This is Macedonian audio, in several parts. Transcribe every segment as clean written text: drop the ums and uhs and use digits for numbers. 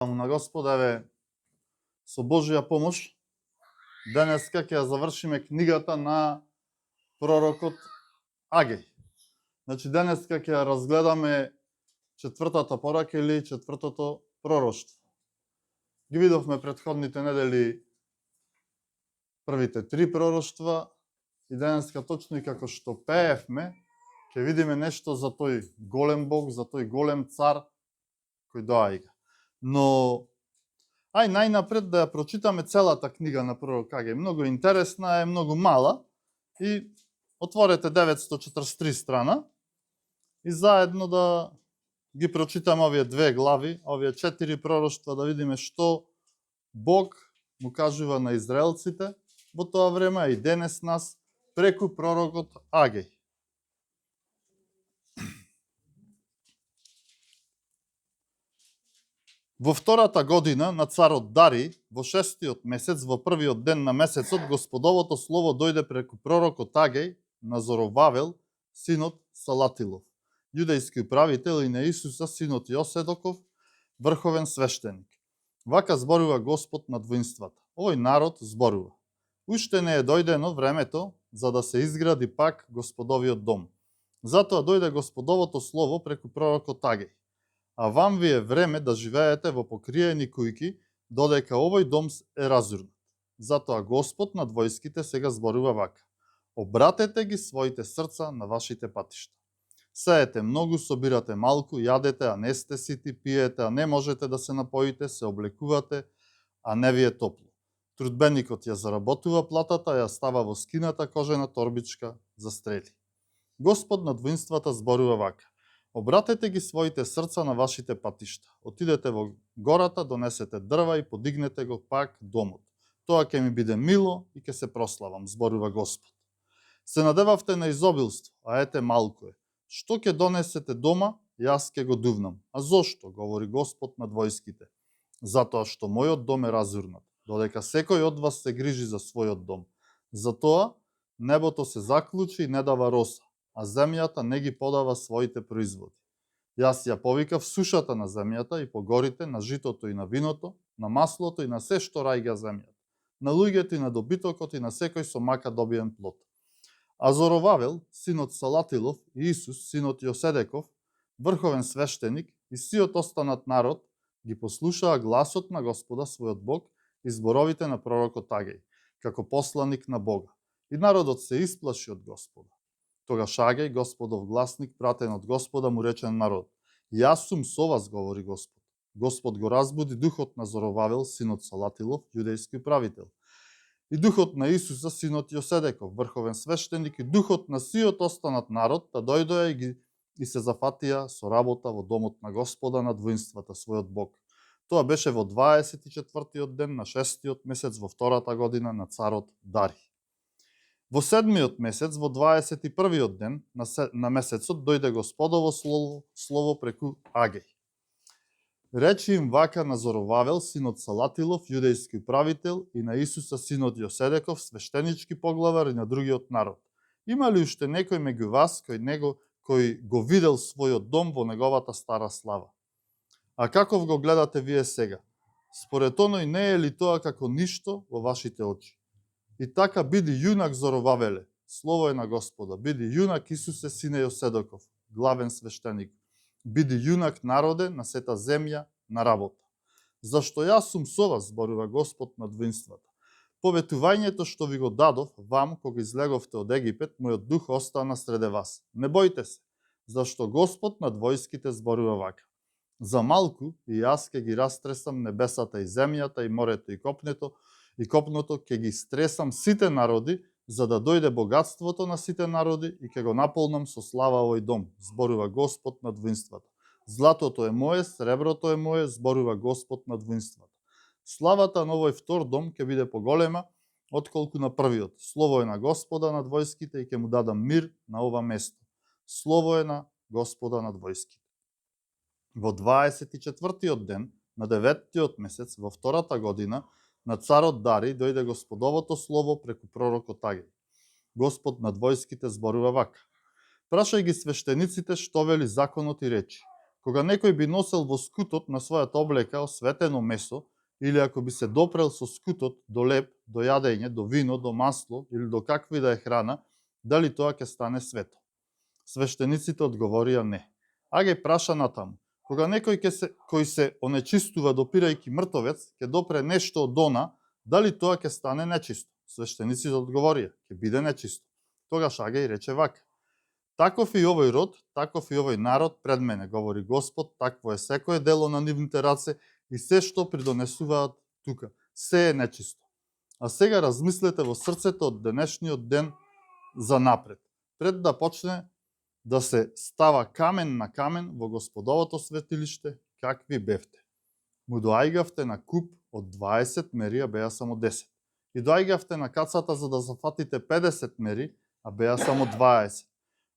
На Господа, еве, со Божја помош, денеска ќе ја завршиме книгата на пророкот Агеј. Значи, денеска ќе ја разгледаме четвртата порака или четвртото пророштво. Ги видовме претходните недели првите три пророштва и денеска точно и како што пеевме, ќе видиме нешто за тој голем Бог, за тој голем цар кој доаѓа. Но најнапред да ја прочитаме целата книга на пророк Агеј. Многу интересна е, многу мала и отворете 943 страна и заедно да ги прочитаме овие две глави, овие 4 пророштва, да видиме што Бог му кажува на израелците во тоа време и денес нас преку пророкот Агеј. Во втората година на царот Дарий, во 6-тиот месец, во првиот ден на месецот, Господовото слово дојде преку пророкот Агеј на Зоровавел, синот Салатилов, јудејски управител, и на Исуса, синот Јоседоков, врховен свештеник. Вака зборува Господ над воинствата. Овој народ зборува: уште не е дојдено времето за да се изгради пак Господовиот дом. Затоа дојде Господовото слово преку пророкот Агеј. А вам ви е време да живеете во покриени кујки, додека овој дом е разурнат. Затоа Господ над војските сега зборува вака: обратете ги своите срца на вашите патишта. Сеете многу, собирате малку, јадете, а не сте сити, пиете, а не можете да се напоите, се облекувате, а не ви е топло. Трудбеникот ја заработува платата, ја става во скината кожена торбичка за стрели. Господ над воинствата зборува вака: обратете ги своите срца на вашите патишта. Отидете во гората, донесете дрва и подигнете го пак домот. Тоа ќе ми биде мило и ќе се прославам, зборува Господ. Се надевавте на изобилство, а ете малку е. Што ќе донесете дома, јас ќе го дувнам. А зошто, говори Господ над војските? Затоа што мојот дом е разурнат, додека секој од вас се грижи за својот дом. Затоа небото се заклучи и не дава роса, а земјата не ги подава своите производи. Јас ја повикав сушата на земјата и по горите, на житото и на виното, на маслото и на се што рајга земјата, на луѓето и на добитокот и на секој со мака добиен плод. А Зоровавел, синот Салатилов, и Исус, синот Јоседеков, врховен свештеник, и сиот останат народ ги послушаа гласот на Господа својот Бог и зборовите на пророкот Агеј, како посланик на Бога. И народот се исплаши од Господа. Тогаш Агеј, Господов гласник, пратен од Господа, му рече на народ: јас сум со вас, говори Господ. Господ го разбуди духот на Зоровавел, синот Салатилов, јудејски управител, и духот на Исуса, синот Јоседеков, врховен свештеник, и духот на сиот останат народ, да дојдоа и се зафатија со работа во домот на Господа над воинствата, својот Бог. Тоа беше во 24-тиот ден на 6-тиот месец во втората година на царот Дарий. Во 7-миот месец, во 21-тиот ден на месецот, дојде Господово слово преку Агеј. Речи им вака на Зоровавел, синот Салатилов, јудејски управител, и на Исуса, синот Јоседеков, свештенички поглавар, и на другиот народ: има ли уште некој меѓу вас кој го видел својот дом во неговата стара слава? А каков го гледате вие сега? Според оној не е ли тоа како ништо во вашите очи? И така биди јунак, Зоровавеле, слово е на Господа, биди јунак, Исусе, сине Јоседоков, главен свештеник, биди јунак, народе, на сета земја, на работа. Зашто јас сум со вас, зборува Господ над воинствата. Поветувањето што ви го дадов вам кога излеговте од Египет, мојот дух остана среде вас. Не бојте се, зашто Господ над војските зборува вака: за малку и јас ќе ги растресам небесата и земјата и морето и копното, ќе ги стресам сите народи, за да дојде богатството на сите народи и ќе го наполнам со слава овој дом, зборува Господ над воинствата. Златото е мое, среброто е мое, зборува Господ над воинствата. Славата на овој втор дом ќе биде поголема отколку на првиот. Слово е на Господа над војските и ќе му дадам мир на ова место. Слово е на Господа над војските. Во 24-тиот ден на 9-тиот месец во втората година на царот Дарий дојде Господовото слово преку пророкот Агеј. Господ над војските зборува вака: прашај ги свештениците што вели законот и речи: Кога некој би носел во скутот на својата облека осветено месо, или ако би се допрел со скутот до леб, до јадење, до вино, до масло или до каква и да е храна, дали тоа ќе стане свето? Свештениците одговорија не. Агеј праша натаму. Кога некој кој се онечистува допирајќи мртовец, ќе допре нешто од она, дали тоа ќе стане нечисто? Свештениците одговорија, ќе биде нечисто. Тогаш Агеј рече вака: таков и овој род, таков и овој народ пред мене, говори Господ, такво е секое дело на нивните раце и се што придонесуваат тука, се е нечисто. А сега размислете во срцето од денешниот ден за напред, пред да почне да се става камен на камен во Господовото светилиште, какви бевте. Му доајгавте на куп од 20 мери, а беа само 10. И доајгавте на кацата за да зафатите 50 мери, а беа само 20.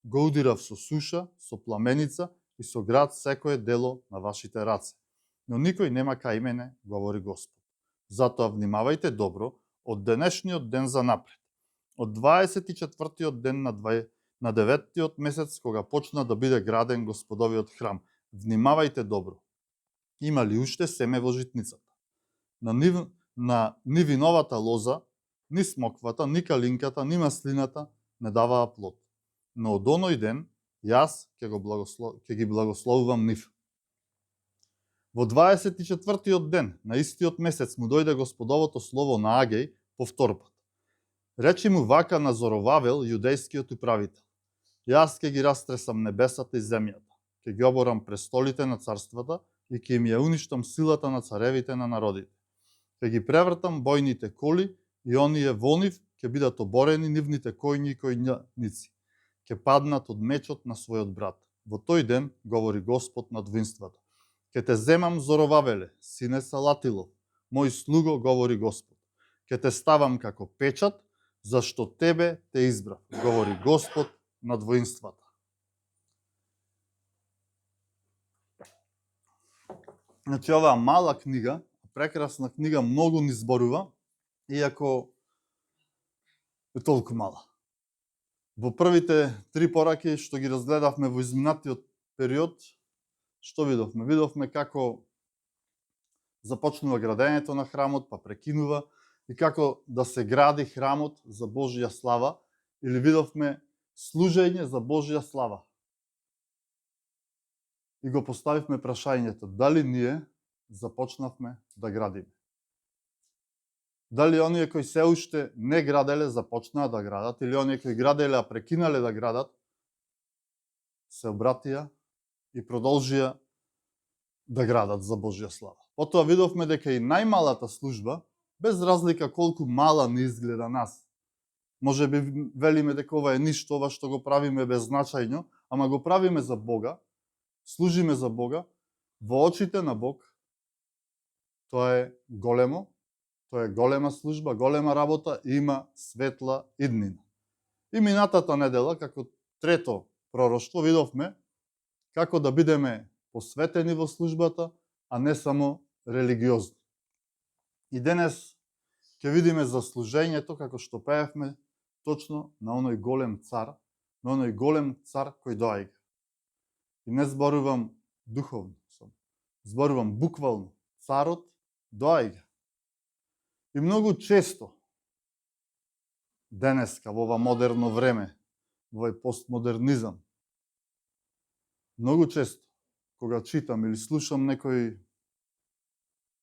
Го удирав со суша, со пламеница и со град секое дело на вашите раце. Но никој нема кај мене, говори Господ. Затоа внимавајте добро од денешниот ден за напред. Од 24-тиот ден на 9-тиот месец, кога почна да биде граден Господовиот храм. Внимавајте добро. Има ли уште семе во житницата? На нивиновата лоза, ни смоквата, ни калинката, ни маслината не даваа плод. Но од оној ден, јас ќе ги благословувам нив. Во 24-тиот ден, на истиот месец, му дојде Господовото слово на Агеј повтор пат. Речи му вака на Зоровавел, јудејскиот управител: јас ќе ги растресам небесата и земјата, ќе ги оборам престолите на царствата и ќе им ја уништам силата на царевите на народите. Ќе ги превртам бојните коли и оние во нив ќе бидат оборени нивните којњи и којњаници. Ќе паднат од мечот на својот брат. Во тој ден, говори Господ над воинствата, ќе те земам, Зоровавеле, сине Салатилов, мој слуго, говори Господ. Ќе те ставам како печат, зашто тебе те избрав, говори Господ над воинствата. Значи, оваа мала книга, прекрасна книга, многу ни зборува, иако е толку мала. Во првите 3 пораки што ги разгледавме во изминатиот период, што видовме? Видовме како започнува градењето на храмот, па прекинува, и како да се гради храмот за Божја слава, или видовме служење за Божја слава. И го поставивме прашањето, дали ние започнавме да градиме? Дали оние кои се уште не граделе започнаа да градат, или оние кои граделе а прекинале да градат, се обратија и продолжија да градат за Божја слава. Потоа видовме дека и најмалата служба, без разлика колку мала ни изгледа нас, може би велиме дека ова е ништо, ова што го правиме беззначајно, ама го правиме за Бога, служиме за Бога, во очите на Бог, тоа е големо, тоа е голема служба, голема работа и има светла иднина. И минатата недела, како трето пророштво, видовме како да бидеме посветени во службата, а не само религиозни. И денес ќе видиме за служењето, како што пеевме, точно на оној голем цар, на оној голем цар кој доаѓа. И не зборувам духовно, зборувам буквално. Царот доаѓа. И многу често, денеска, во ова модерно време, во овој постмодернизам, многу често, кога читам или слушам некои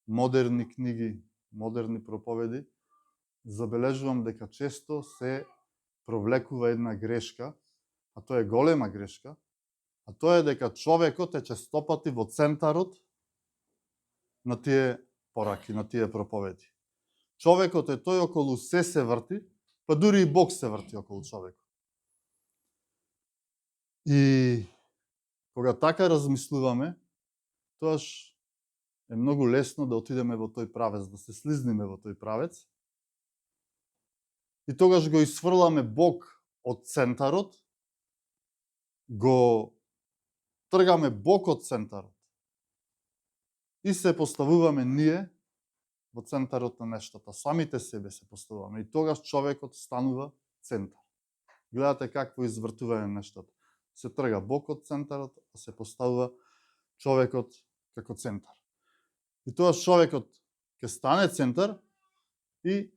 модерни книги, модерни проповеди, забележувам дека често се провлекува една грешка, а тоа е голема грешка, а тоа е дека човекот е честопати во центарот на тие пораки, на тие проповеди. Човекот е тој околу се врти, па дури и Бог се врти околу човекот. И кога така размислуваме, тоаш е многу лесно да отидеме во тој правец, да се слизниме во тој правец. И тогаш го изфрламе Бог од центарот, го тргаме Бог од центарот и се поставуваме ние во центарот на нештата. Самите себе се поставуваме. И тогаш човекот станува центар. Гледате какво извртување нештата. Се трга Бог од центарот, а се поставува човекот како центар. И тоа човекот ќе стане центар и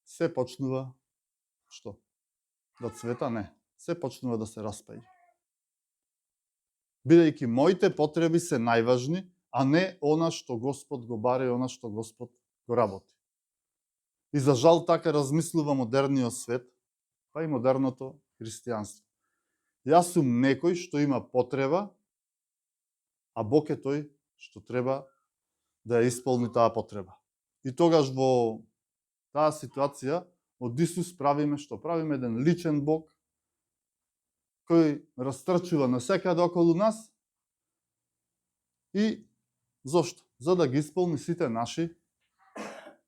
се почнува што? Да цвета? Не. Се почнува да се распаѓа. Бидејќи моите потреби се најважни, а не она што Господ го баре и она што Господ го работи. И за жал така размислува модерниот свет, па и модерното христијанство. Јас сум некој што има потреба, а Бог е тој што треба да ја исполни таа потреба. И тогаш во таа ситуација од Исус правиме што? Правиме еден личен Бог кој растрчува насекаде околу нас и зошто? За да ги исполни сите наши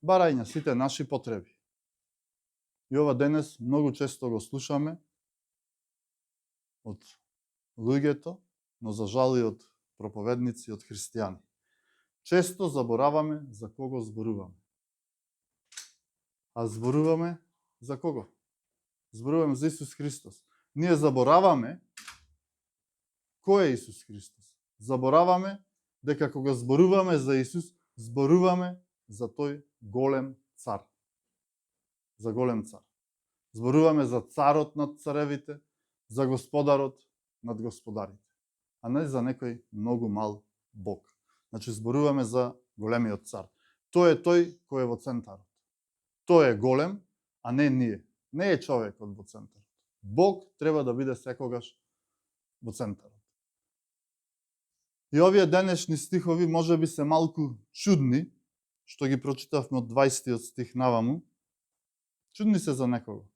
барања, сите наши потреби. И ова денес многу често го слушаме од луѓето, но за жал и од проповедници, од христијани. Често забораваме за кого зборуваме. А зборуваме за кого? Зборуваме за Исус Христос. Ние забораваме кој е Исус Христос. Забораваме дека кога зборуваме за Исус, зборуваме за тој голем цар. За голем цар. Зборуваме за царот над царевите, за господарот над господарите, а не за некој многу мал Бог. Значи зборуваме за големиот цар. Тој е тој кој е во центарот. Тој е голем, а не ние. Не е човекот во центарот. Бог треба да биде секогаш во центарот. И овие денешни стихови може би се малку чудни, што ги прочитавме од 20 стих наваму. Чудни се за некого.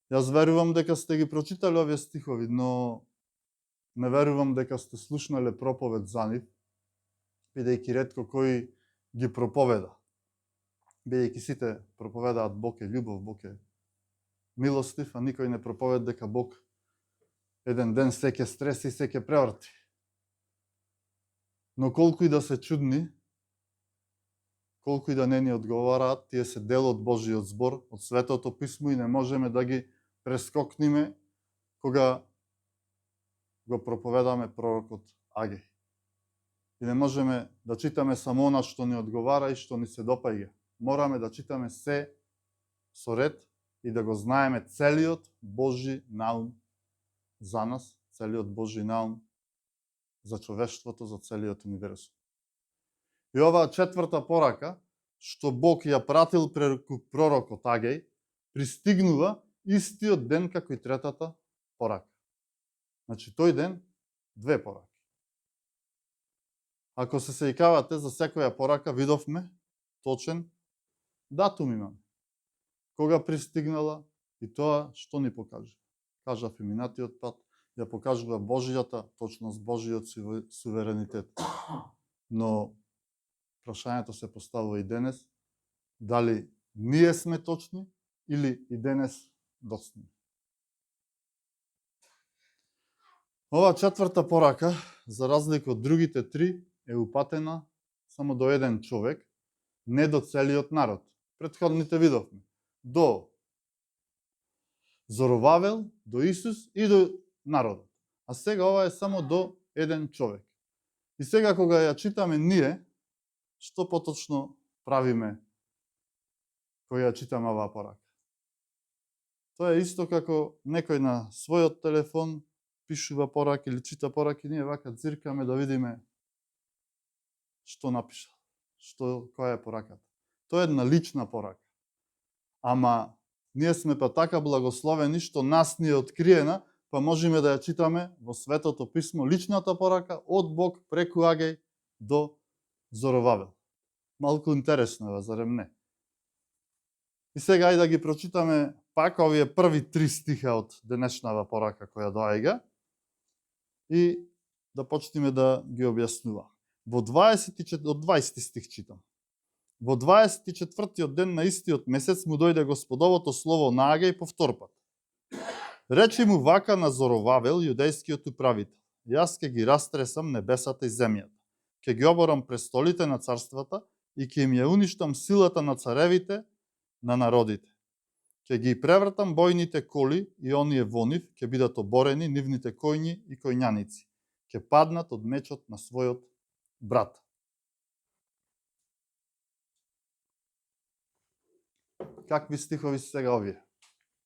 Јас верувам дека сте ги прочитали овие стихови, но не верувам дека сте слушнале проповед за нив, бидејќи ретко кој ги проповеда. Бидејќи сите проповедаат Бог е љубов, Бог е милостив, а никој не проповеда дека Бог еден ден се ќе стреси и се ќе преврти. Но колку и да се чудни, колку и да не ни одговараат, тие се дел од Божиот збор, од Светото писмо и не можеме да ги прескокниме кога го проповедаме пророкот Агеј. И не можеме да читаме само она што ни одговара и што ни се допаѓа. Мораме да читаме се со ред и да го знаеме целиот Божи наум за нас, целиот Божи наум за човештвото, за целиот универзум. И оваа четврта порака, што Бог ја пратил преку пророкот Агеј, пристигнува истиот ден како и третата порака. Значи, тој ден, две пораки. Ако се сеќавате, за секоја порака видовме точен датум имаме. Кога пристигнала и тоа што ни покажа. Кажав и минатиот пат, ја покажува Божијата точност, Божиот суверенитет. Но прашањето се поставува и денес, дали ние сме точни или и денес доцни. Ова четврта порака, за разлика од другите три, е упатена само до еден човек, не до целиот народ. Претходните видовме. До Зоровавел, до Исус и до народот. А сега ова е само до еден човек. И сега кога ја читаме ние, што поточно правиме кога ја читаме оваа порака? Тоа е исто како некој на својот телефон пишува пораки или чита пораки, ние вака циркаме да видиме што напишал, која е пораката. Тоа е една лична порака. Ама ние сме па така благословени што нас ни е откриена, па можеме да ја читаме во Светото писмо личната порака од Бог преку Агеј до Зоровавел. Малку интересно е, зарем не? И сега ајде да ги прочитаме пак овие први три стиха од денешната порака која доаѓа и да почнеме да ги објаснуваме. Од 20 стих читам. Во 24-тиот ден на истиот месец му дојде Господовото слово на Агеј по втор пат. Речи му вака на Зоровавел, јудејскиот управител: јас ќе ги растресам небесата и земјата, ќе ги оборам престолите на царствата и ќе им ја уништам силата на царевите на народите. Ќе ги превртам бојните коли и оние во нив ќе бидат оборени, нивните коњи и коњаници ќе паднат од мечот на својот брат. Какви стихови се сега овие?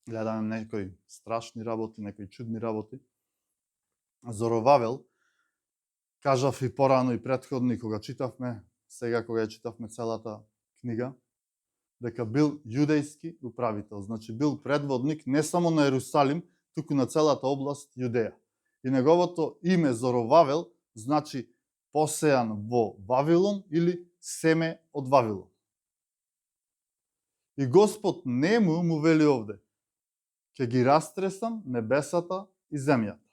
Гледаме некои страшни работи, некои чудни работи. Зоровавел, кажав и порано и претходни кога читавме, сега кога ја читавме целата книга, дека бил јудејски управител, значи бил предводник не само на Ерусалим, туку на целата област Јудеја. И неговото име Зоровавел значи посејан во Вавилон или семе од Вавилон. И Господ нему му вели овде: ќе ги растресам небесата и земјата.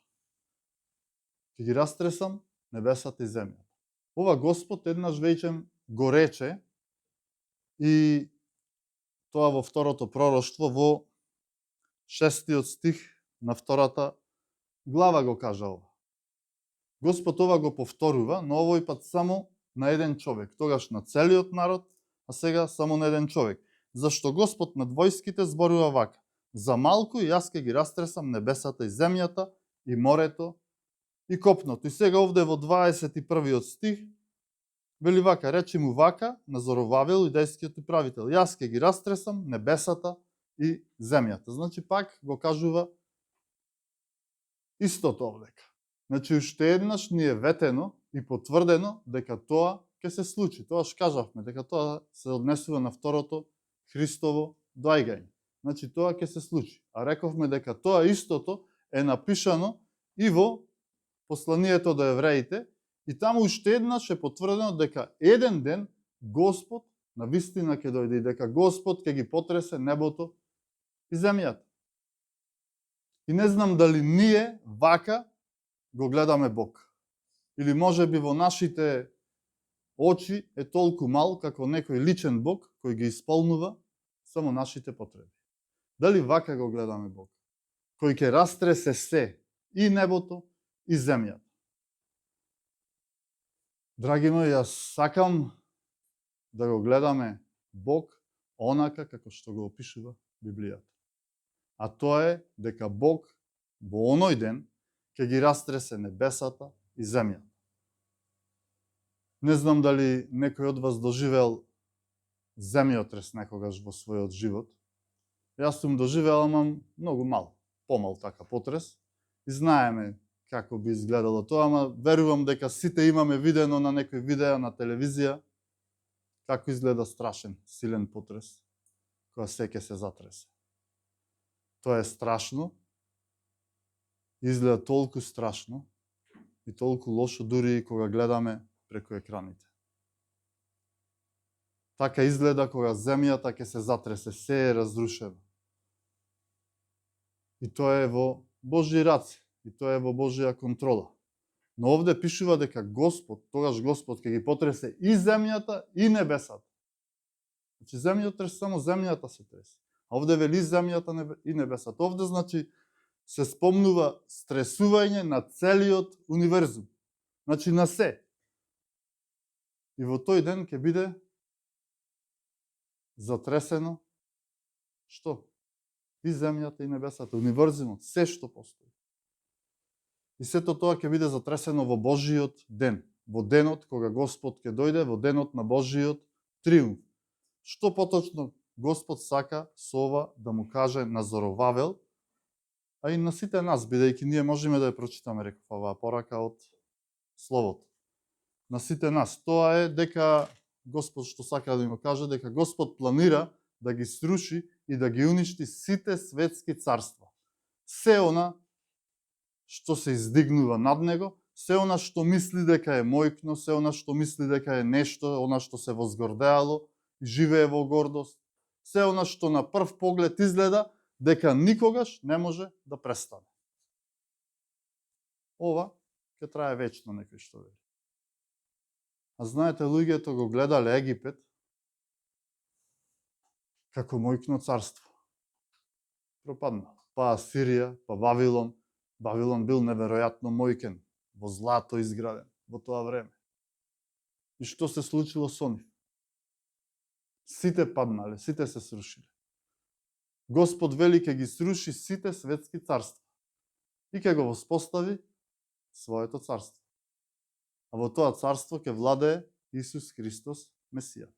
Ќе ги растресам небесата и земјата. Ова Господ еднаш веќе го рече и тоа во второто пророштво, во 6 стих на втората глава го кажа ова. Господ ова го повторува, но овој пат само на еден човек. Тогаш на целиот народ, а сега само на еден човек. Зашто Господ над војските зборува вака: за малку и јас ќе ги растресам небесата и земјата и морето и копното. И сега овде во 21 стих вели вака: речи му вака на Зоровавел, јудејскиот управител: јас ќе ги растресам небесата и земјата. Значи пак го кажува истото овдека. Значи уште еднаш ни е ветено и потврдено дека тоа ќе се случи. Тоа што кажавме, дека тоа се однесува на второто Христово доаѓање. Значи тоа ќе се случи. А рековме дека тоа истото е напишано и во посланието до евреите, и таму уште еднаш е потврдено дека еден ден Господ на вистина ќе дојде и дека Господ ќе ги потресе небото и земјата. И не знам дали ние вака го гледаме Бог. Или може би во нашите очи е толку мал како некој личен Бог кој ги исполнува само нашите потреби. Дали вака го гледаме Бог? Кој ќе растресе се, и небото, и земјата. Драги мои, јас сакам да го гледаме Бог онака како што го опишува Библијата. А тоа е дека Бог во оној ден ќе ги растресе небесата и земјата. Не знам дали некој од вас доживел земјотрес некогаш во својот живот. Јас сум доживел, ама многу мал, помал така потрес. И знаеме како би изгледало тоа, ама верувам дека сите имаме видено на некој видео на телевизија како изгледа страшен, силен потрес, кога се ќе се затресе. Тоа е страшно, изгледа толку страшно и толку лошо дури и кога гледаме преку екраните. Така изгледа кога земјата ќе се затресе, се е разрушено. И тоа е во Божји раце, и тоа е во Божја контрола. Но овде пишува дека Господ, тогаш Господ ќе ги потресе и земјата и небесата. Значи земјотрес само земјата се тресе. А овде вели земјата и небесата. Овде значи се спомнува стресување на целиот универзум. Значи на се. И во тој ден ќе биде затресено што? И земјата и небесата, универзумот, се што постои. И сето тоа ќе биде затресено во Божиот ден, во денот кога Господ ќе дојде, во денот на Божиот триумф. Што поточно Господ сака со ова да му каже на Зоровавел, а и на сите нас, бидејќи ние можеме да ја прочитаме, реков, оваа порака од Словото. На сите нас. Тоа е дека Господ што сака да им каже, дека Господ планира да ги сруши и да ги уништи сите светски царства. Се она што се издигнува над него, се она што мисли дека е мојкно, се она што мисли дека е нешто, она што се возгордеало и живее во гордост, се она што на прв поглед изгледа дека никогаш не може да престане. Ова ќе трае вечно, некој што вели. А знаете, луѓето го гледале Египет како мојкно царство. Пропаднал. Па Асирија, па Вавилон. Вавилон бил неверојатно мојкен, во злато изграден во тоа време. И што се случило со нив? Сите паднале, сите се срушиле. Господ вели ќе ги сруши сите светски царства и ќе го воспостави своето царство. а во тоа царство ќе владее Исус Христос Месијата.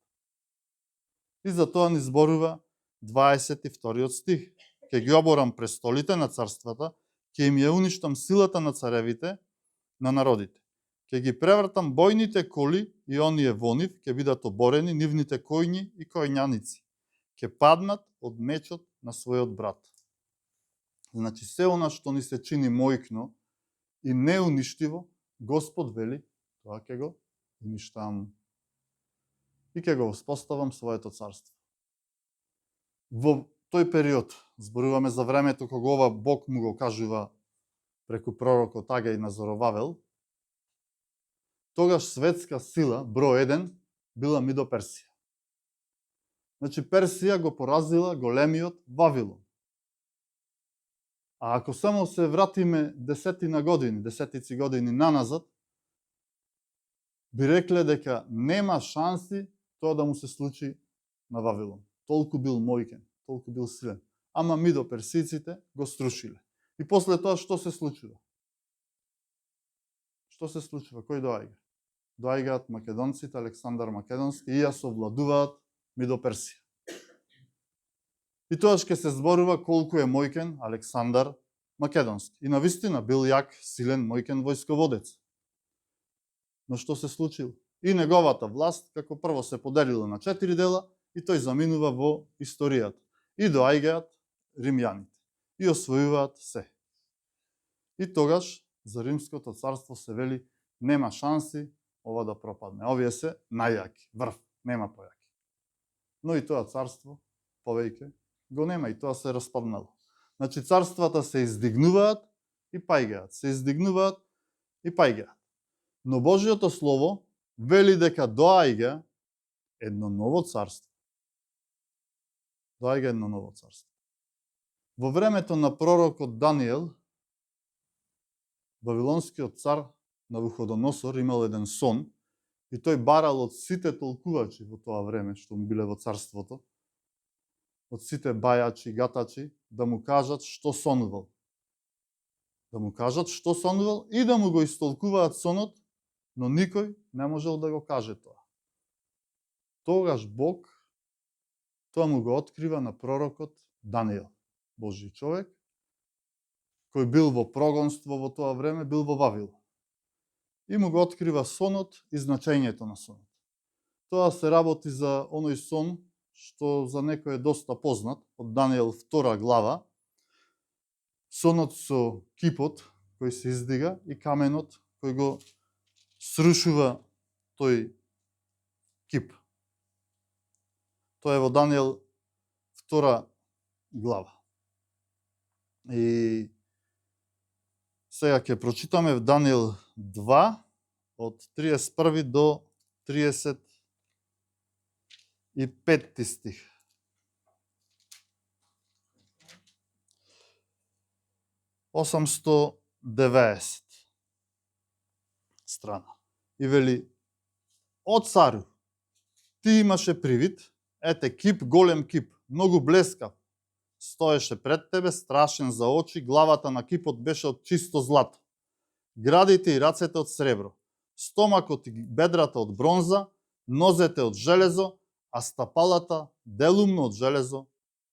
И за тоа ни зборува 22 стих. Ќе ги оборам престолите на царствата, ќе им ја уништам силата на царевите, на народите. Ќе ги превртам бојните коли и оние во нив ќе бидат оборени, нивните којњи и којњаници. Ќе паднат од мечот на својот брат. Значи, се она што ни се чини мојкно и неуништиво, Господ вели, тоа ќе го уништам и ќе го воспоставам своето царство. Во тој период, зборуваме за времето кога ова Бог му го кажува преку пророкот Агај на Зоровавел, тогаш светска сила, број 1, била Мидо Персија. Значи, Персија го поразила големиот Вавилон. А ако само се вратиме десетици години наназад, би рекле дека нема шанси тоа да му се случи на Вавилон. Толку бил мојкен, толку бил силен. Ама Мидо персиците го струшиле. И после тоа што се случува? Што се случува? Кој доаѓа? Доаѓаат македонците, Александар Македонски и ја совладуваат Мидо Персија. И тоаш ќе се зборува колку е мојкен Александар Македонски. И навистина бил јак, силен, мојкен војсководец. Но што се случило? И неговата власт, како прво се поделила на 4 дела, и тој заминува во историјата. И доаѓаат римјаните. И освојуваат се. И тогаш за Римското царство се вели нема шанси ова да пропадне. Овие се најјаки, врв, нема појаки. Но и тоа царство повеќе го нема и тоа се распаднало. Значи царствата се издигнуваат и паѓаат, се издигнуваат и паѓаат. Но Божјото слово вели дека доаѓа едно ново царство. Доаѓа едно ново царство. Во времето на пророкот Даниел, Вавилонскиот цар Навуходоносор имал еден сон и тој барал од сите толкувачи во тоа време што му биле во царството, од сите бајачи, гатачи, да му кажат што сонувал. Да му кажат што сонувал и да му го истолкуваат сонот, но никој не можел да го каже тоа. Тогаш Бог тоа му го открива на пророкот Даниел, Божи човек, кој бил во прогонство во тоа време, бил во Вавилон. И му го открива сонот и значењето на сонот. Тоа се работи за оној сон што за некој е доста познат, од Даниел 2 глава, сонот со кипот кој се издига и каменот кој го срушува тој кип. Тоа е во Даниел 2 глава. И сега ќе прочитаме в Даниел 2 од 31 до 35 стих. Осамсто 90 страна. И вели: О царю, ти имаше привид, ете кип, голем кип, многу блескав, стоеше пред тебе, страшен за очи, главата на кипот беше од чисто злато, градите и рацете од сребро, стомакот и бедрата од бронза, нозете од железо, а стапалата делумно од железо,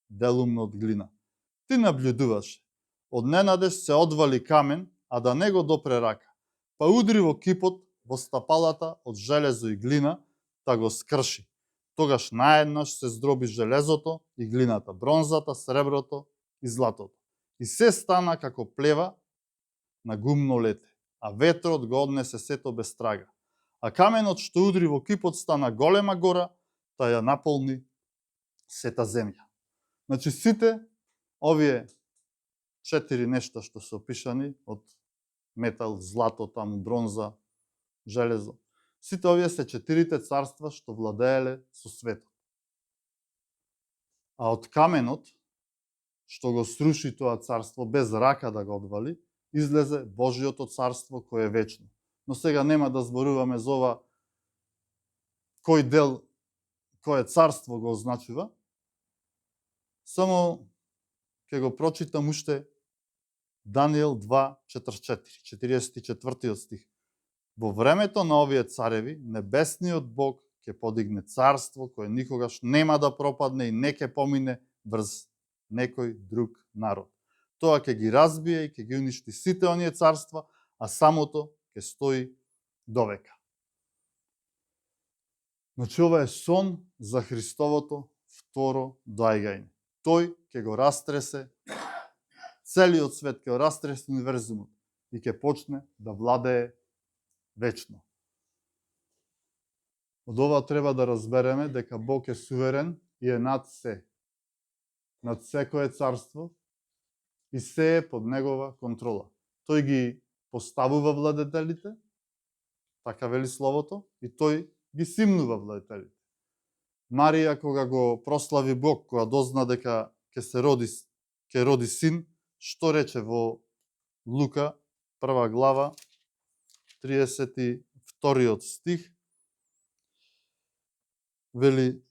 делумно од глина. Ти наблюдуваше. Од ненадеж се одвали камен, а да не го допре рака. Па удри во кипот, во стапалата од железо и глина, та го скрши. Тогаш наеднаш се здроби железото и глината, бронзата, среброто и златото. И се стана како плева на гумно лете, а ветрот го однесе сето без трага. А каменот што удри во кипот стана голема гора, та ја наполни сета земја. Значи сите овие 4 нешта што се опишани од метал, злато, таму бронза, железо, сите овие се 4 царства што владееле со светот. А од каменот што го сруши тоа царство без рака да го одвали, излезе Божјото царство кое е вечно. Но сега нема да зборуваме за ова кој дел, кое царство го означува. Само ќе го прочитам уште Даниел 2:44, 44 стих. Во времето на овие цареви, небесниот Бог ќе подигне царство кое никогаш нема да пропадне и не ќе помине врз некој друг народ. Тоа ќе ги разбие и ќе ги уништи сите оние царства, а самото ќе стои довека. Значи, ова е сон за Христовото второ доаѓање. Тој ќе го растресе целиот свет, ќе го растресе универзумот и ќе почне да владее вечно. Од ова треба да разбереме дека Бог е суверен и е над се. Над секое царство и се е под негова контрола. Тој ги поставува владетелите, така вели словото, и тој ги симнува владетелите. Марија, кога го прослави Бог, кога дозна дека ќе роди син, што рече во Лука, 1 глава, 32 стих, вели,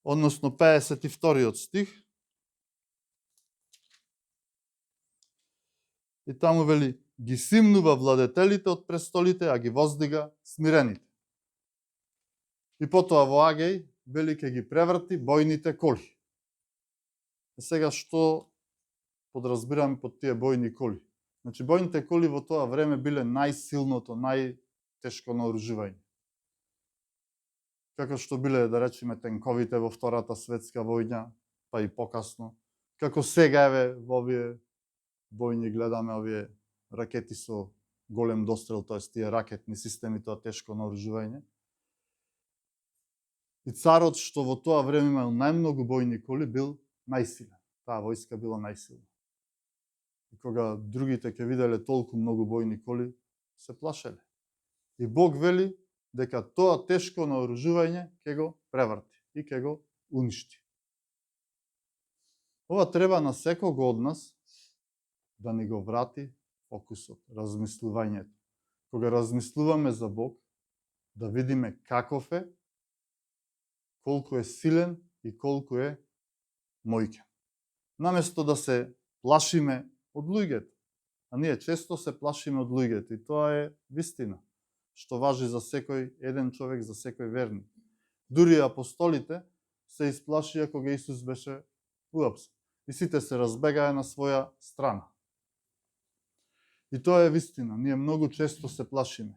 односно 52 стих, и таму вели, ги симнува владетелите од престолите, а ги воздига смирените. И потоа во Агеј, вели, ќе ги преврти бојните коли. И сега што подразбираме под тие бојни коли? Значи, бојните коли во тоа време биле најсилното, најтешко наоружување. Како што биле, да речеме, тенковите во Втората светска војна, па и покасно. Како сега еве во овие бојни гледаме овие ракети со голем дострел, тоа тие ракетни системи, тоа тешко наоружување. И царот што во тоа време имал најмногу бојни коли бил најсилен. Таа војска била најсилна. И кога другите ќе виделе толку многу бојни коли, се плашеле. И Бог вели дека тоа тешко наоружување ќе го преврти и ќе го уништи. Ова треба на секого од нас да ни го врати фокусот, размислувањето. Кога размислуваме за Бог, да видиме каков е, колку е силен и колку е мојќен. Наместо да се плашиме од луѓето, а ние често се плашиме од луѓето и тоа е вистина, што важи за секој еден човек, за секој верник. Дури апостолите се исплашија кога Исус беше уапсен и сите се разбегаа на своја страна. И тоа е вистина, ние многу често се плашиме.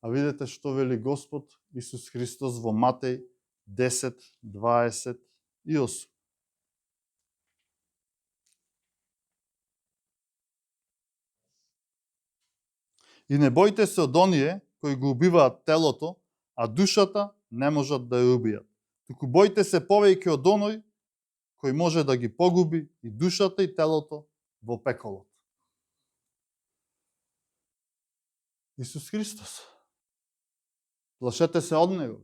А видете што вели Господ Исус Христос во Матеј 10:28. И не бојте се од оние кои го убиваат телото, а душата не можат да ја убијат. Туку бојте се повеќе од оној кој може да ги погуби и душата и телото во пеколот. Исус Христос. Плашете се од Него.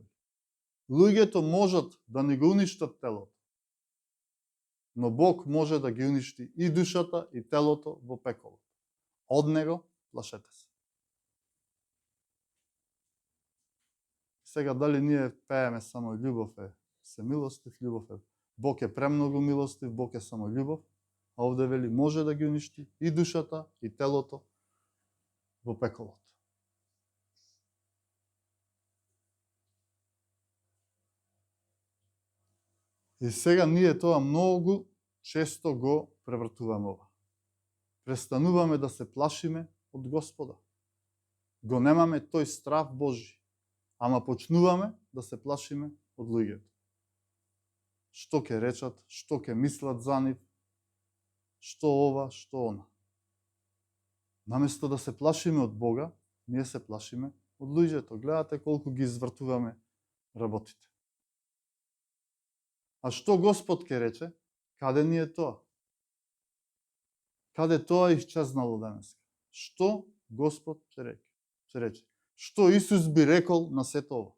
Луѓето можат да ни го уништат телото, но Бог може да ги уништи и душата и телото во пеколот. Од Него плашете се. Сега дали ние пееме само љубов е семилостив, љубов е Бог е премногу милостив, Бог е само љубов, а овде вели може да ги уништи и душата и телото во пеколот. И сега ние тоа многу често го превртуваме ова. Престануваме да се плашиме од Господа. Го немаме тој страв Божи, ама почнуваме да се плашиме од луѓето. Што ќе речат, што ќе мислат за нив, што ова, што она. Наместо да се плашиме од Бога, ние се плашиме од луѓето. Гледате колку ги извртуваме работите. А што Господ ќе рече? Каде ни е тоа? Каде тоа исчезнало денес? Што Господ ќе рече? Што Исус би рекол на сето ова?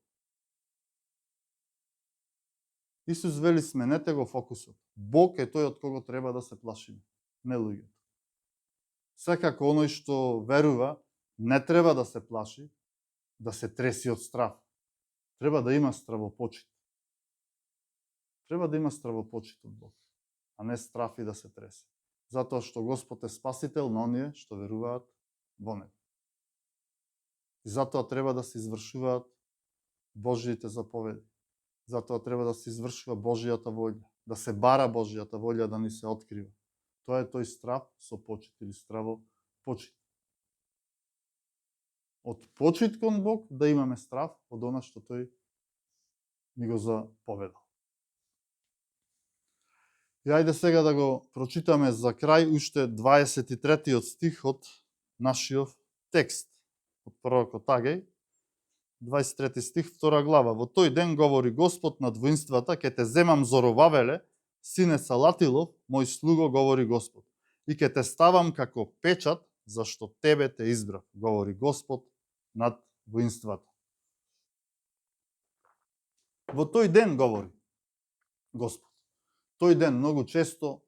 Исус вели сменете го фокусот. Бог е тој од кого треба да се плашиме, не луѓето. Секако оној што верува не треба да се плаши, да се треси од страв. Треба да има стравопочит. Треба да има стравопочит од Бог, а не страф и да се тресе. затоа што Господ е спасител на оние што веруваат во него. И затоа треба да се извршуваат Божиите заповеди. Затоа треба да се извршува Божијата волја, да се бара Божијата волја да ни се открива. Тоа е тој страв со почит или страво почит. Од почит кон Бог да имаме страв од она што тој ни го заповедал. И ајде сега да го прочитаме за крај уште 23 стих од нашиот текст од пророкот Агеј. 23 стих, 2 глава. Во тој ден говори Господ над воинствата, ке те земам Зоровавеле, сине Салатилов, мој слуго, говори Господ. И ке те ставам како печат, зашто тебе те избрав, говори Господ над воинствата. Во тој ден говори Господ. Тој ден многу често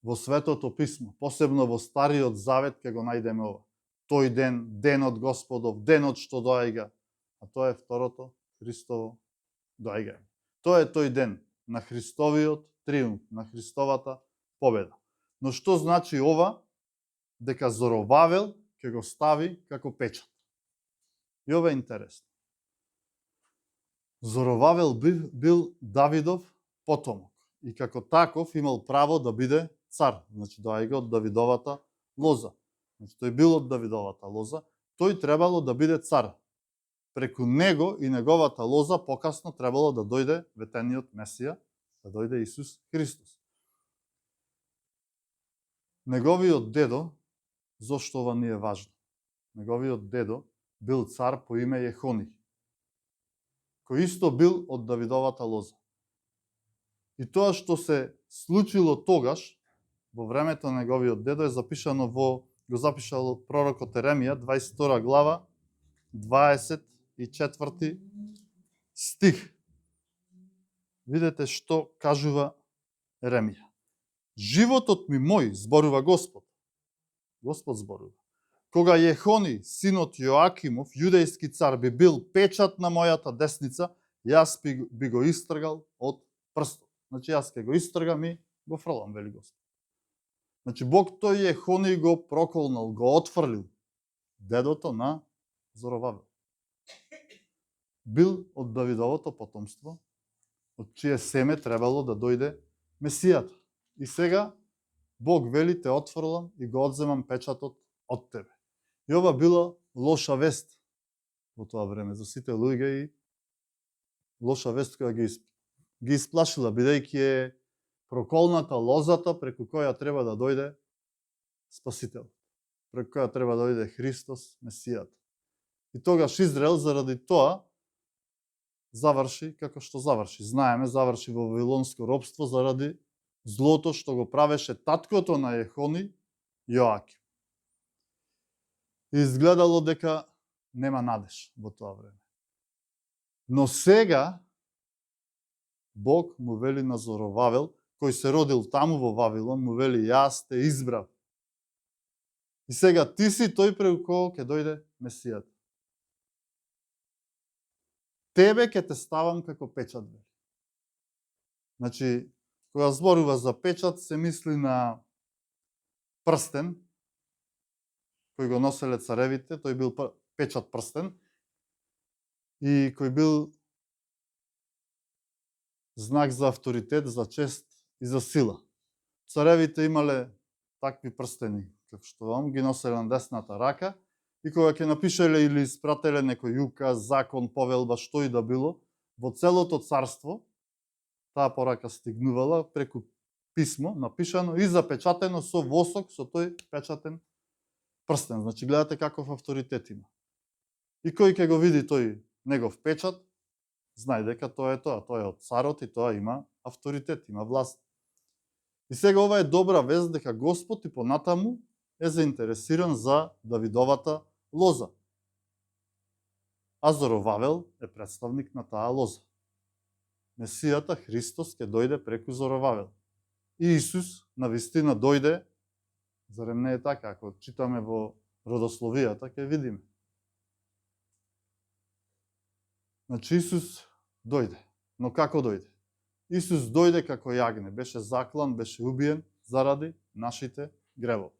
во Светото писмо, посебно во Стариот Завет, ке го најдеме ова. Тој ден, денот Господов, денот што доаѓа, а тоа е второто Христово доаѓање. Тоа е тој ден на Христовиот триумф, на Христовата победа. Но што значи ова? Дека Зоровавел ќе го стави како печат. И ова е интересно. Зоровавел бил Давидов потомок и како таков имал право да биде цар. Значи доаѓа од Давидовата лоза. Значи тој бил од Давидовата лоза, тој требало да биде цар. Преку него и неговата лоза покасно требало да дојде ветениот Месија, да дојде Исус Христос. Неговиот дедо, зошто ова не е важно? Неговиот дедо бил цар по име Јехони, кој исто бил од Давидовата лоза. И тоа што се случило тогаш, во времето на неговиот дедо, е запишано го запишал пророкот Еремија, 22 глава, 24 стих. Видете што кажува Еремија. Животот ми мој, зборува Господ. Господ зборува. Кога Јехони, синот Јоакимов, јудејски цар, би бил печат на мојата десница, јас би го истргал од прстот. Значи јас ке го истргам и го фрлам, вели Господ. Значи Бог тој Јехони го проколнал, го отфрлил. Дедото на Зоровавел. Бил од Давидовото потомство, од чие семе требало да дојде Месијата. И сега Бог вели те отфрлам и го одземам печатот од тебе. И ова била лоша вест во тоа време за сите луѓе и лоша вест која ги исплашила, бидејќи е проколната лозата преку која треба да дојде Спасител, преку која треба да дојде Христос, Месијата. И тогаш Израел заради тоа заврши како што заврши. Знаеме, заврши во вавилонско робство заради злото што го правеше таткото на Јехони, Јоаким. И изгледало дека нема надеж во тоа време. Но сега Бог му вели на Зоровавел, кој се родил таму во Вавилон, му вели јас те избрав. И сега ти си тој преку кого ќе дојде Месијата. Тебе ќе те ставам како печат. Значи, кога зборува за печат, се мисли на прстен, кој го носеле царевите, тој бил печат прстен, и кој бил знак за авторитет, за чест и за сила. Царевите имале такви прстени, како што вам ги носеле на десната рака, и кога ќе напишеле или испрателе некој указ, закон, повелба, што и да било, во целото царство, таа порака стигнувала преку писмо, напишано и запечатено со восок, со тој печатен прстен. Значи, гледате каков авторитет има. И кој ќе го види тој негов печат, знај дека тоа е тоа. Тоа е од царот и тоа има авторитет, има власт. И сега ова е добра вест дека Господ и понатаму е заинтересиран за Давидовата лоза. А Зоровавел е представник на таа лоза. Месијата Христос ќе дојде преку Зоровавел. И Исус навистина дојде, зарем не е така, ако читаме во родословијата, ќе видиме. Значи Исус дојде. Но како дојде? Исус дојде како јагне, беше заклан, беше убиен, заради нашите гревови.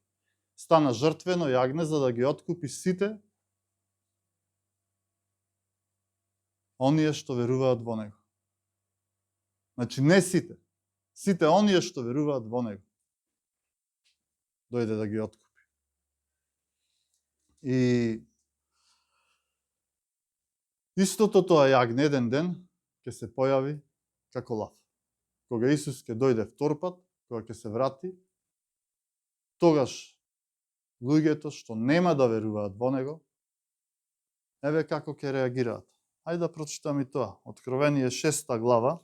Стана жртвено јагне за да ги откупи сите оние што веруваат во него. Значи не сите, сите оние што веруваат во него. Дојде да ги откупи. И истото тоа јагне еден ден ќе се појави како лав. Кога Исус ќе дојде втор пат, кога ќе се врати, тогаш луѓето што нема да веруваат во него, еве како ќе реагираат. Ајде да прочитаме и тоа. Откровение 6 глава,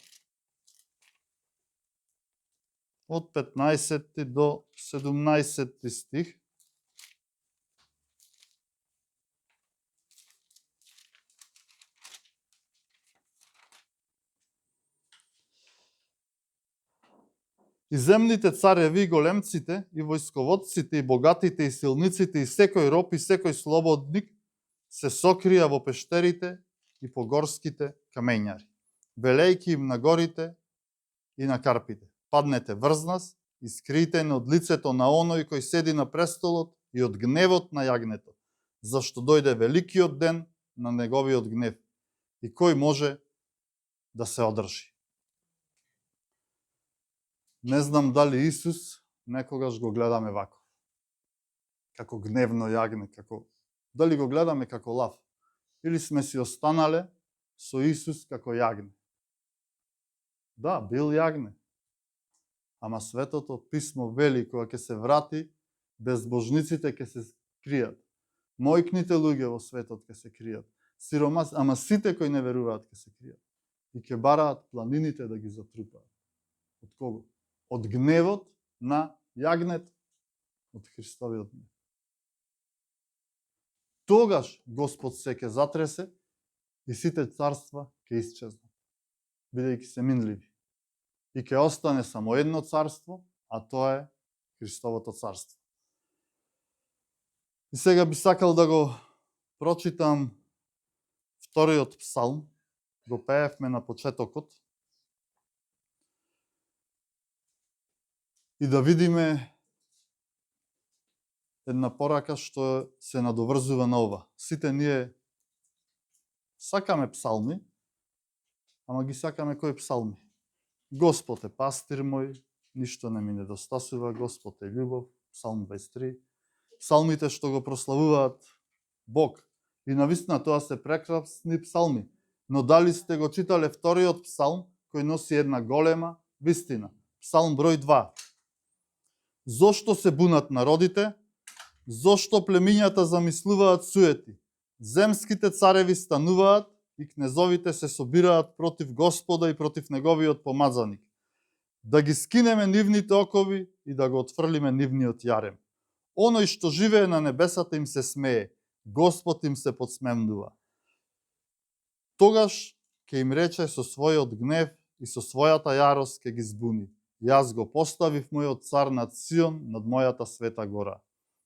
од 15 до 17 стих. И земните цареви, и големците, и војсководците, и богатите, и силниците, и секој роб, и секој слободник се сокрија во пештерите и по горските камењари, велејки им на горите и на карпите. Паднете врз нас и скриете од лицето на оној кој седи на престолот и од гневот на јагнето, зашто дојде великиот ден на неговиот гнев. И кој може да се одржи? Не знам дали Исус некогаш го гледаме вако, како гневно јагне, дали го гледаме како лав, или сме си останале со Исус како јагне. Да, бил јагне, ама Светото писмо вели кога ќе се врати, безбожниците ќе се кријат, мојкните луѓе во светот ќе се кријат, ама сите кои не веруваат ќе се кријат и ќе бараат планините да ги затрупаат. Од кого? Од гневот на јагнето, од Христовиот гнев. Тогаш Господ се ќе затресе и сите царства ќе исчезнат, бидејќи се минливи. И ќе остане само едно царство, а тоа е Христовото царство. И сега би сакал да го прочитам вториот псалм, го пеевме на почетокот, и да видиме една порака што се надоврзува на ова. Сите ние сакаме псалми, ама ги сакаме кои псалми? Господ е пастир мој, ништо не ми недостасува, Господ е љубов, псалм 23. Псалмите што го прославуваат Бог. И навистина тоа се прекрасни псалми. Но дали сте го читале вториот псалм, кој носи една голема вистина? Псалм број 2. Зошто се бунат народите? Зошто племињата замислуваат суети? Земските цареви стануваат и кнезовите се собираат против Господа и против неговиот помазаник. Да ги скинеме нивните окови и да го отфрлиме нивниот јарем. Оној што живее на небесата им се смее, Господ им се подсмевнува. Тогаш ќе им рече со својот гнев и со својата јарост ќе ги збуни. Јас го поставив мојот цар над Сион, над мојата света гора.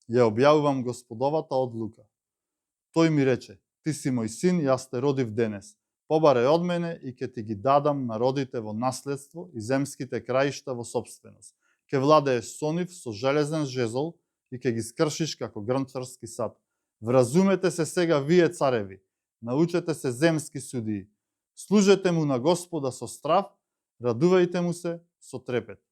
Ја објавувам Господовата одлука. Тој ми рече, ти си мој син, јас те родив денес. Побарај од мене и ќе ти ги дадам народите во наследство и земските краишта во собственост. Ќе владееш со нив со железен жезол и ќе ги скршиш како грнчарски сад. Вразумете се сега вие цареви, научете се земски судии. Служете му на Господа со страв, радувајте му се со трепет.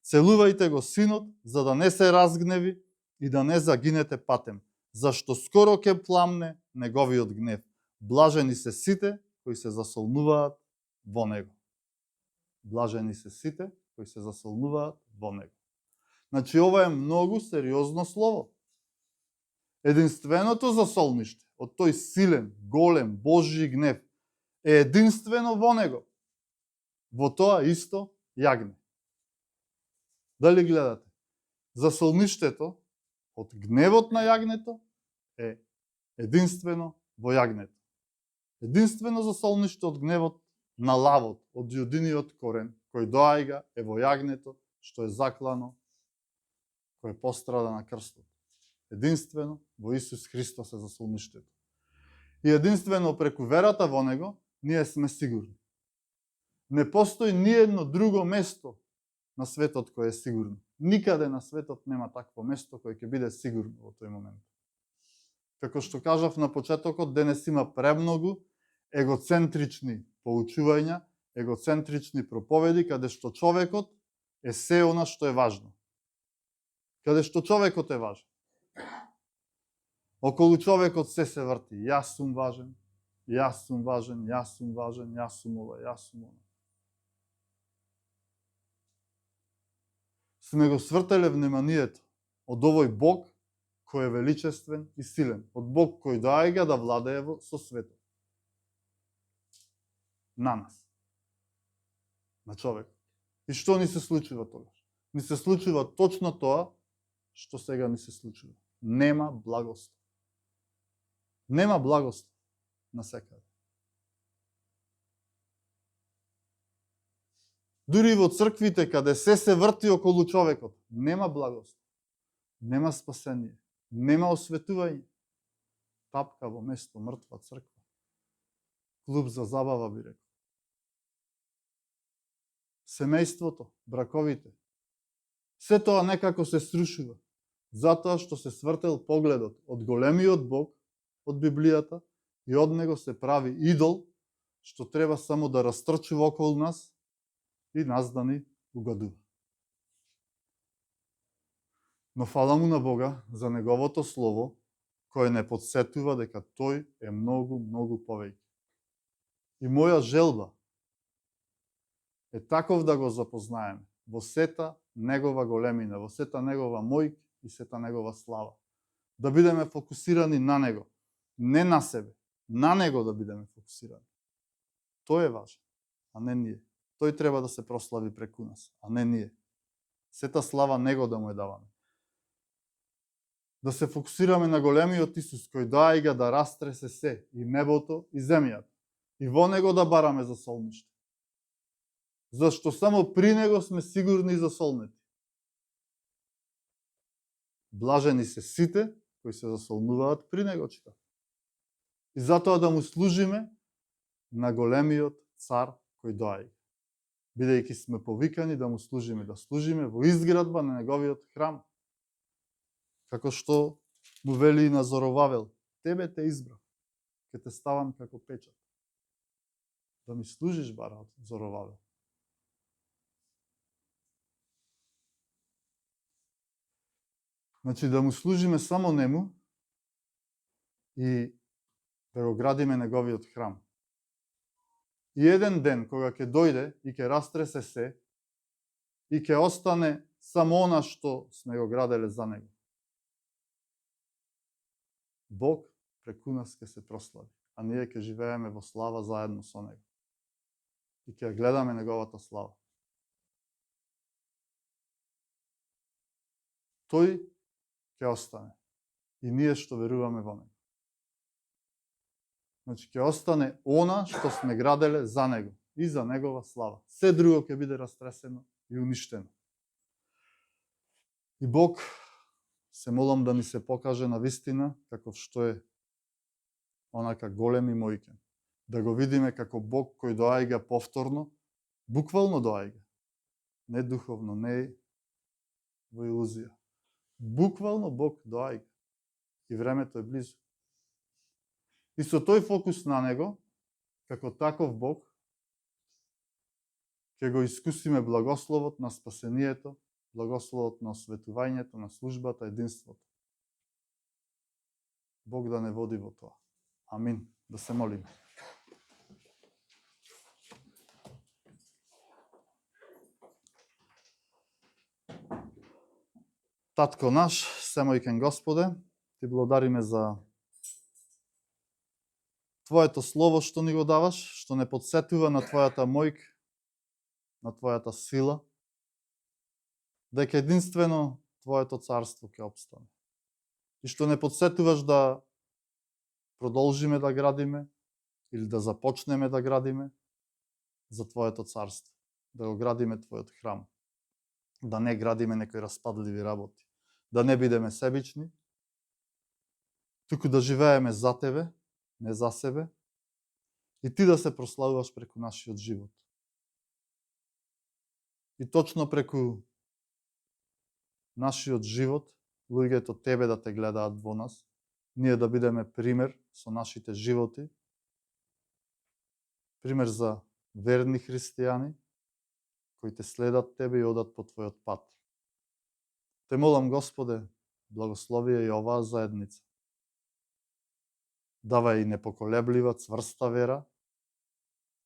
Целувајте го синот, за да не се разгневи и да не загинете патем, зашто скоро ќе пламне неговиот гнев. Блажени се сите кои се засолнуваат во него. Блажени се сите кои се засолнуваат во него. Значи, ова е многу сериозно слово. Единственото засолниште од тој силен, голем, Божји гнев е единствено во него. Во тоа исто јагне. Дали гледате? Засолништето од гневот на јагнето е единствено во јагнето. Единствено засолниште од гневот на лавот, од јудиниот корен, кој доаѓа е во јагнето, што е заклано, кој пострада на крстот. Единствено во Исус Христос е засолништето. И единствено преку верата во него, ние сме сигурни. Не постои ни едно друго место на светот кое е сигурно. Никаде на светот нема такво место кое ќе биде сигурно во тој момент. Како што кажав на почетокот, денес има премногу егоцентрични поучувања, егоцентрични проповеди, каде што човекот е се она што е важно. Каде што човекот е важен. Околу човекот се врти. Јас сум важен, јас сум важен, јас сум важен, јас сум ова, јас сум она. Сме го свртеле вниманието од овој Бог кој е величествен и силен, од Бог кој доаѓа да владее со светот. На нас. На човек. И што ни се случува тогаш? Ни се случува точно тоа што сега ни се случува. Нема благослов. Нема благослов на секаде. Дури во црквите, каде се врти околу човекот, нема благослов. Нема спасение. Нема осветување. Тапка во место мртва црква. Клуб за забава, би рекол. Семејството, браковите. Се тоа некако се срушува. Затоа што се свртел погледот од големиот Бог, од Библијата, и од него се прави идол, што треба само да растрчува околу нас и нас да ни угодува. Но фала му на Бога за неговото слово, кое не подсетува дека тој е многу, многу повеќе. И моја желба е таков да го запознаеме во сета негова големина, во сета негова мојк и сета негова слава. Да бидеме фокусирани на него, не на себе, на него да бидеме фокусирани. Тој е важен, а не ние. Тој треба да се прослави преку нас, а не ние. Сета слава него да му е даваме. Да се фокусираме на големиот Исус кој доаѓа да растресе се, и небото и земјата. И во него да бараме за солниште. Зашто само при него сме сигурни за солнети. Блажени се сите кои се засолнуваат при него, чита. И затоа да му служиме на големиот цар кој доаѓа. Бидејќи сме повикани да му служиме, да служиме во изградба на неговиот храм. Како што му вели и на Зоровавел, тебе те избрав, ке те ставам како печат. Да ми служиш, бара, Зоровавел. Значи да му служиме само нему и да го градиме неговиот храм. И еден ден кога ќе дојде и ќе растресе се и ќе остане само она што сме го граделе за него. Бог преку нас ќе се прослави, а ние ќе живееме во слава заедно со него. И ќе гледаме неговата слава. Тој ќе остане. И ние што веруваме во него. Значи ќе остане она што сме граделе за него и за негова слава. Се друго ќе биде растресено и уништено. И Бог, се молам да ни се покаже на вистина каков што е онака голем и мојкен. Да го видиме како Бог кој доаѓа повторно, буквално доаѓа. Не духовно, не во илузија. Буквално Бог доаѓа. И времето е близо. И со тој фокус на него, како таков Бог, ќе го искусиме благословот на спасението, благословот на осветувањето, на службата, единството. Бог да не води во тоа. Амин. Да се молиме. Татко наш, семојкен Господе, ти благодариме за Твоето слово што ни го даваш, што не подсетува на Твојата мојк, на Твојата сила, дека единствено Твоето царство ќе опстане. И што не подсетуваш да продолжиме да градиме или да започнеме да градиме за Твоето царство, да го градиме Твојот храм, да не градиме некои распадливи работи, да не бидеме себични, туку да живееме за Тебе, не за себе, и Ти да се прославуваш преку нашиот живот. И точно преку нашиот живот, луѓето тебе да те гледаат во нас, ние да бидеме пример со нашите животи, пример за верни христијани, кои те следат тебе и одат по твојот пат. Те молам, Господе, благослови ја и оваа заедница. Давај и непоколеблива, цврста вера,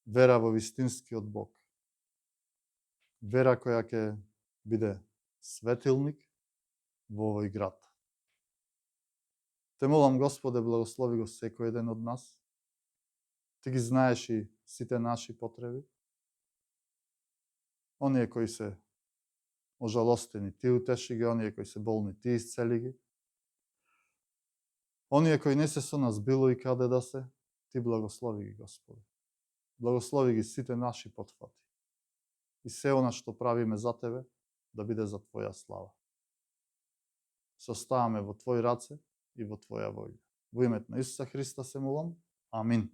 вера во вистинскиот Бог. Вера која ќе биде светилник во овој град. Те молам, Господе, благослови го секој ден од нас. Ти ги знаеш и сите наши потреби. Оние кои се ожалостени, ти утеши ги, оние кои се болни, ти исцели ги. Оние кои не се со нас било и каде да се, ти благослови ги, Господи. Благослови ги сите наши потфати. И се она што правиме за тебе, да биде за Твоја слава. Се оставаме во Твои раце и во Твоја волја. Во името на Исуса Христа се молам. Амин.